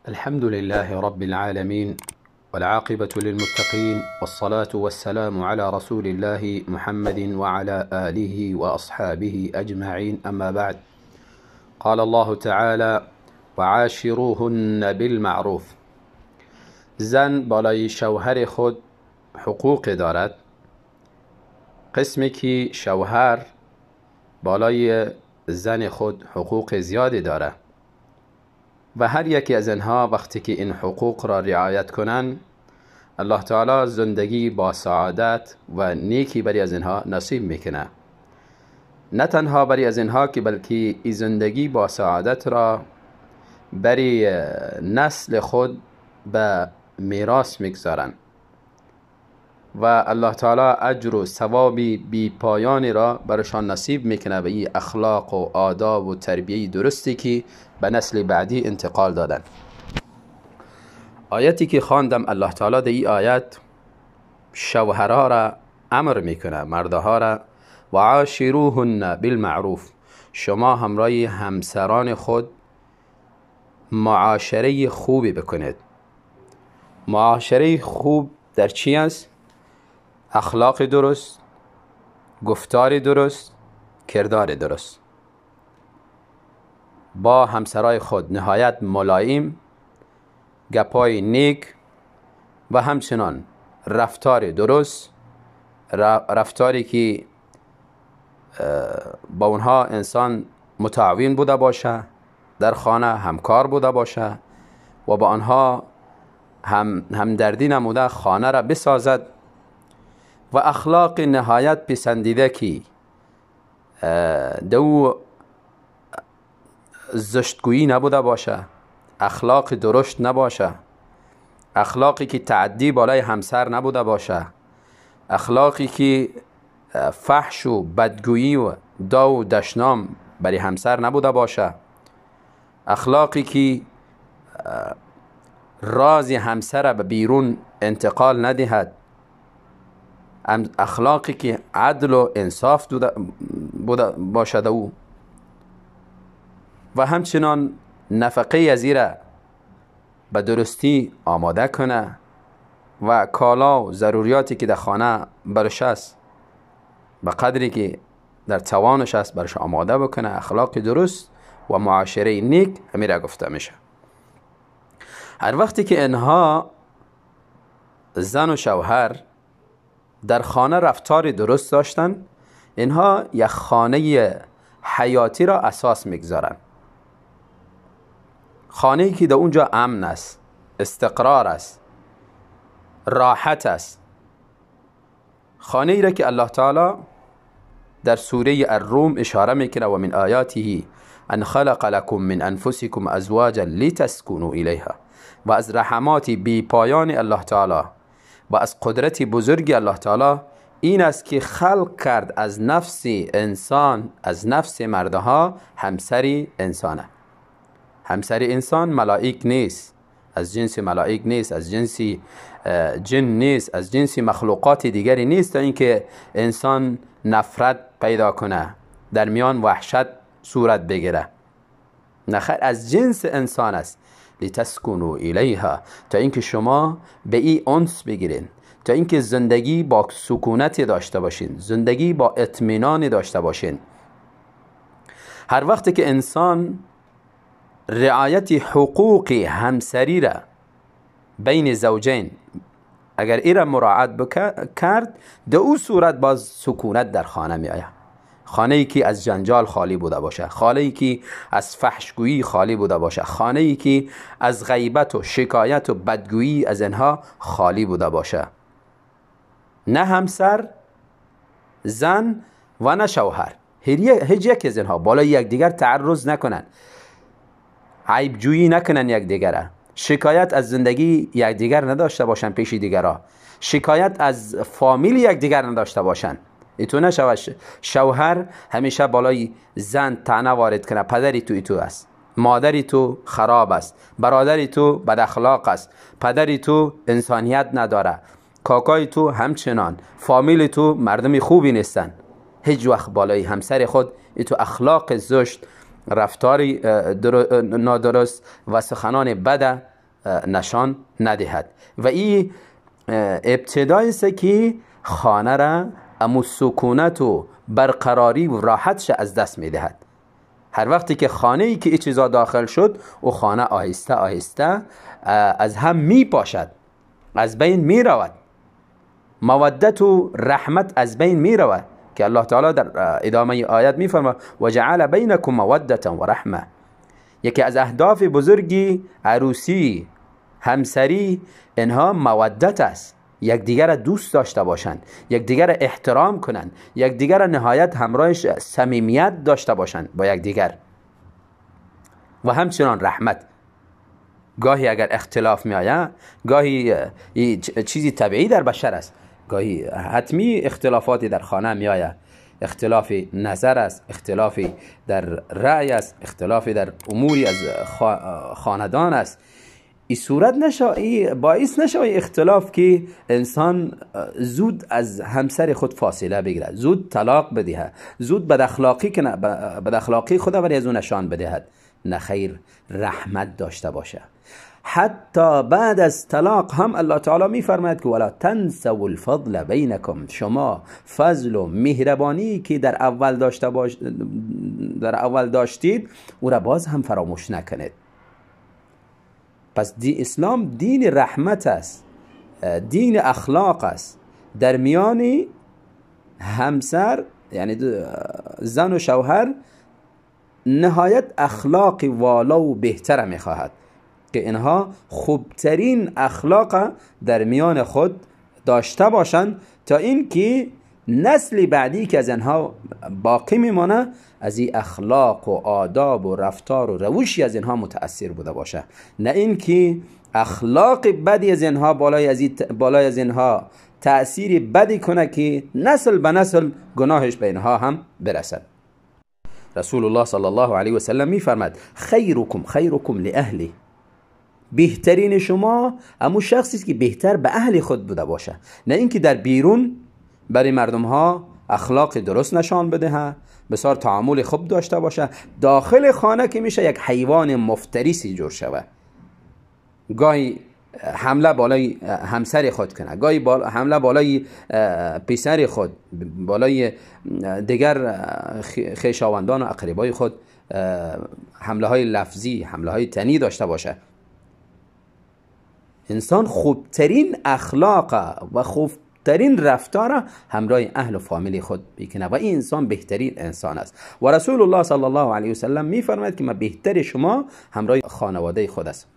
الحمد لله رب العالمين، والعاقبة للمتقين، والصلاة والسلام على رسول الله محمد وعلى آله وأصحابه أجمعين، أما بعد. قال الله تعالى: وعاشروهن بالمعروف. زن بالای شوهر خود حقوق دارد. قسمی که شوهر بالای زن خود حقوق زیادی داره و هر یکی از اینها وقتی که این حقوق را رعایت کنند، الله تعالی زندگی با سعادت و نیکی بری از اینها نصیب میکنه. نه تنها بری از اینها که بلکه این زندگی با سعادت را بری نسل خود به میراث میگذارند و الله تعالی اجر و ثوابی بی پایانی را برشان نصیب میکنه به این اخلاق و آداب و تربیه درستی که به نسل بعدی انتقال دادن. آیتی که خواندم، الله تعالی در این آیت شوهرها را امر میکنه، مردها را: و عاشروهن بالمعروف. شما همراه همسران خود معاشره خوبی بکنید. معاشره خوب در چی است؟ اخلاق درست، گفتار درست، کردار درست. با همسرای خود نهایت ملایم، گپای نیک و همچنان رفتار درست، رفتاری که با اونها انسان متعاون بوده باشه، در خانه همکار بوده باشه و با آنها همدردی نموده خانه را بسازد و اخلاق نهایت پسندیده که دو زشتگویی نبوده باشه، اخلاق درشت نباشه، اخلاقی که تعدی بالای همسر نبوده باشه، اخلاقی که فحش و بدگویی و داو و دشنام برای همسر نبوده باشه، اخلاقی که راز همسر به بیرون انتقال ندهد، اخلاقی که عدل و انصاف بوده باشد او و همچنان نفقه ازی را به درستی آماده کنه و کالا و ضروریاتی که در خانه برش است به قدری که در توانش است برش آماده بکنه. اخلاق درست و معاشره نیک همی گفته میشه. هر وقتی که اینها زن و شوهر در خانه رفتار درست داشتن، اینها یک خانه حیاتی را اساس میگذارن. خانه ای که در اونجا امن است، استقرار است، راحت است. خانه ای را که الله تعالی در سوره الروم اشاره میکنه: و من آیاته ان خلق لكم من انفسکم ازواجا لتسکنوا الیها. و از رحمات بی پایان الله تعالی و از قدرت بزرگ الله تعالی این است که خلق کرد از نفس انسان، از نفس مردها همسری انسانه. همسر انسان ملائک نیست، از جنس ملائک نیست، از جنس جن نیست، از جنس مخلوقات دیگری نیست تا اینکه انسان نفرت پیدا کنه، در میان وحشت صورت بگیره. نخیر، از جنس انسان است. لتسکنوا الیها، تا اینکه شما به این انس بگیرین، تا اینکه زندگی با سکونت داشته باشین، زندگی با اطمینان داشته باشین. هر وقت که انسان رعایت حقوق همسری را بین زوجین اگر ای را مراعات کرد، در او صورت باز سکونت در خانه می آید. خانه ای که از جنجال خالی بوده باشه، خانه ای که از فحشگویی خالی بوده باشه، خانه ای که از غیبت و شکایت و بدگویی از اینها خالی بوده باشه. نه همسر زن و نه شوهر، هیچ یک از اینها بالای یکدیگر تعرض نکنن، عیب جویی نکنن یکدیگره، شکایت از زندگی یکدیگر نداشته باشن پیش دیگرا، شکایت از فامیل یکدیگر نداشته باشن. ایتو نشود شوهر همیشه بالای زن طعنه وارد کنه: پدری تو ایتو است، مادری تو خراب است، برادری تو بد اخلاق است، پدری تو انسانیت نداره، کاکای تو همچنان، فامیل تو مردم خوبی نیستن. هیچ وقت بالای همسر خود ایتو اخلاق زشت، رفتار نادرست و سخنان بد نشان ندهد. و این ابتدایی است که خانه را امو سکونت و برقراری و راحتش از دست میدهد. هر وقتی که خانه ای که این چیزا داخل شد، او خانه آهسته آهسته از هم میپاشد، از بین میرود، مودت و رحمت از بین میرود که الله تعالی در ادامه آیت میفرماید و جعل بینکم مودة و رحمه. یکی از اهداف بزرگی عروسی، همسری، اینها مودت است. یکدیگر را دوست داشته باشند، یکدیگر را احترام کنند، یکدیگر را نهایت همراهش صمیمیت داشته باشند با یکدیگر. و همچنان رحمت. گاهی اگر اختلاف می آید، گاهی چیزی طبیعی در بشر است، گاهی حتمی اختلافاتی در خانه می آید، اختلاف نظر است، اختلاف در رأی است، اختلاف در اموری از خاندان است. این صورت نشه، باعث نشه اختلاف که انسان زود از همسر خود فاصله بگیرد، زود طلاق بدهد، زود بداخلاقی کنه، بداخلاقی خود ولی از اون نشان بدهد. نه خیر، رحمت داشته باشه. حتی بعد از طلاق هم الله تعالی میفرماید که ولا تنسوا الفضل بینکم، شما فضل و مهربانی که در اول داشته باش، در اول داشتید او را باز هم فراموش نکنید. پس اسلام دین رحمت است، دین اخلاق است. در میان همسر، یعنی زن و شوهر، نهایت اخلاق والا و بهتر میخواهد که اینها خوبترین اخلاق در میان خود داشته باشند تا اینکه نسل بعدی که از اینها باقی میمانه از این اخلاق و آداب و رفتار و روشی از اینها متأثر بوده باشه، نه اینکه اخلاق بدی از اینها بالای از اینها تأثیر بدی کنه که نسل به نسل گناهش به اینها هم برسد. رسول الله صلی الله علیه و سلم میفرماد خیرکم خیرکم لأهله، بهترین شما امو شخصی است که بهتر به اهل خود بوده باشه، نه اینکه در بیرون برای مردم ها اخلاق درست نشان بده، بسیار تعامل خوب داشته باشه، داخل خانه که میشه یک حیوان مفترسی جور شوه، گاهی حمله بالای همسر خود کنه، گاهی حمله بالای پسر خود، بالای دیگر خویشاوندان و اقربای خود حمله های لفظی، حمله های تنی داشته باشه. انسان خوبترین اخلاق و خوبترین رفتار همراه اهل و فامیل خود میکنه و این انسان بهترین انسان است. و رسول الله صلی الله علیه و سلم میفرماید که من بهتر شما همراه خانواده خود است،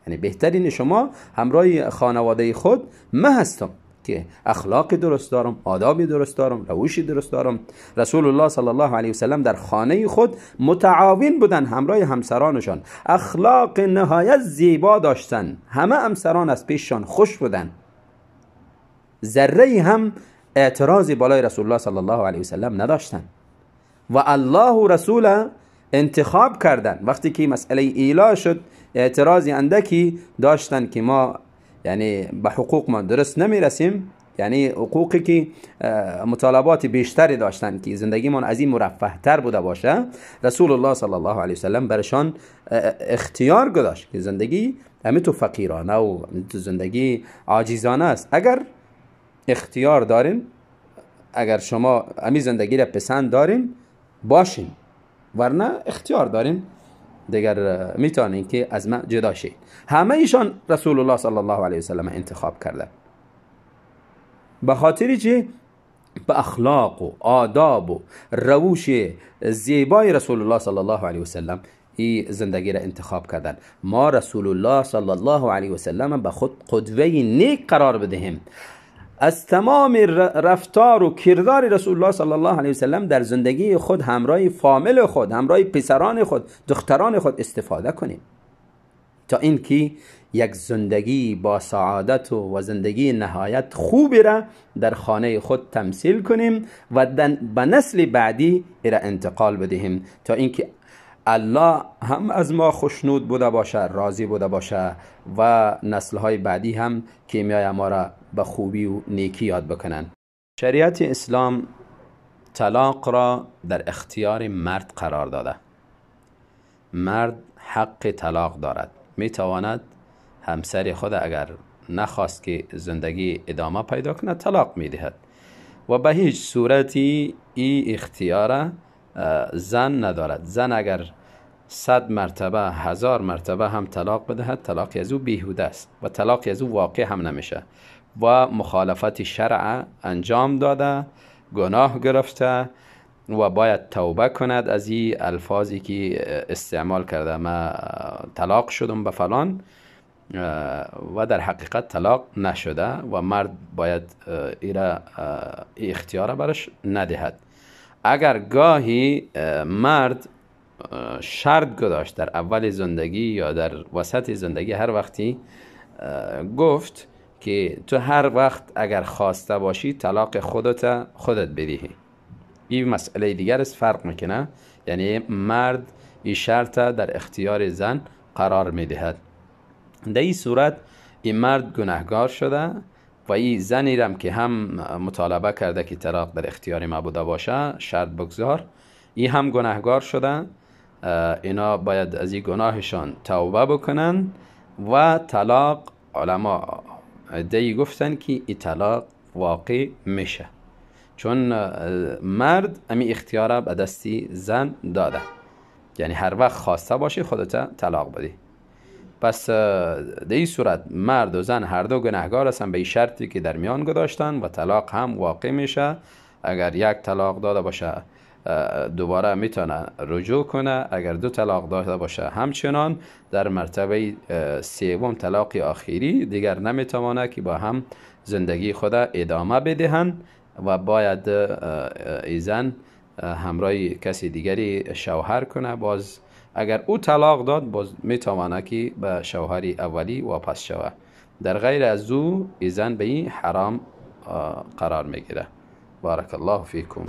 یعنی بهترین شما همراه خانواده خود من هستم که اخلاق درست دارم، آداب درست دارم، روشی درست دارم. رسول الله صلی الله علیه و سلم در خانه خود متعاون بودن همراه همسرانشان، اخلاق نهایت زیبا داشتن، همه همسران از پیششان خوش بودن، ذره هم اعتراضی بالای رسول الله صلی الله علیه و سلم نداشتن و الله و رسول انتخاب کردن. وقتی که مسئله ایلا شد اعتراضی اندکی داشتن که ما یعنی به حقوق ما درست نمیرسیم، یعنی حقوقی که مطالبات بیشتری داشتن که زندگیمان از این مرفه تر بوده باشه، رسول الله صلی الله علیه وسلم برشان اختیار گذاشت که زندگی همه تو فقیرانه و تو زندگی عاجزانه است. اگر اختیار دارین، اگر شما امی زندگی را پسند دارین باشین، ورنه اختیار دارین دیگر میتونین که از من جدا شید. همه ایشان رسول الله صلی الله علیه وسلم انتخاب کرده به خاطر چی؟ به اخلاق و آداب و روش زیبای رسول الله صلی الله علیه وسلم این زندگی را انتخاب کردن. ما رسول الله صلی الله علیه وسلم به خود قدوه نیک قرار بدهیم. از تمام رفتار و کردار رسول الله صلی الله علیه وسلم در زندگی خود همراه فامیل خود، همراه پسران خود، دختران خود استفاده کنیم تا اینکه یک زندگی با سعادت و زندگی نهایت خوبی را در خانه خود تمثیل کنیم و به نسل بعدی را انتقال بدهیم تا اینکه الله هم از ما خوشنود بوده باشه، راضی بوده باشه و نسل‌های بعدی هم که میای ما را به خوبی و نیکی یاد بکنن. شریعت اسلام طلاق را در اختیار مرد قرار داده. مرد حق طلاق دارد، میتواند همسر خود اگر نخواست که زندگی ادامه پیدا کنه طلاق میدهد و به هیچ صورتی ای اختیار زن ندارد. زن اگر 100 مرتبه 1000 مرتبه هم طلاق بدهد، طلاق از او بیهوده است و طلاق از او واقع هم نمیشه و مخالفت شرع انجام داده، گناه گرفته و باید توبه کند از این الفاظی که استعمال کرده، ما طلاق شدم به فلان، و در حقیقت طلاق نشده و مرد باید ایرا اختیار برش ندهد. اگر گاهی مرد شرط گذاشت در اول زندگی یا در وسط زندگی، هر وقتی گفت که تو هر وقت اگر خواسته باشی طلاق خودت بدهی، این مسئله دیگر است، فرق میکنه. یعنی مرد این شرط در اختیار زن قرار میدهد. در این صورت این مرد گناهگار شده و این زنی رم که هم مطالبه کرده که طلاق در اختیار ما بوده باشه، شرط بگذار، این هم گناهگار شده. اینا باید از این گناهشان توبه بکنن و طلاق، علما عده‌ای گفتن که این طلاق واقع میشه، چون مرد امی اختیار به دستی زن داده، یعنی هر وقت خواسته باشی خودت طلاق بدی. پس در این صورت مرد و زن هر دو گناهگار هستن به این شرطی که در میان گذاشتن و طلاق هم واقع میشه. اگر یک طلاق داده باشه دوباره میتونه رجوع کنه، اگر دو طلاق داده باشه همچنان، در مرتبه سوم طلاق آخری دیگر نمیتونه که با هم زندگی خود ادامه بدهن و باید ایزن همراه کسی دیگری شوهر کنه. باز اگر او طلاق داد باز میتونه که به شوهر اولی واپس شوه، در غیر از او ایزن به این حرام قرار میگیره. بارک الله فیکم.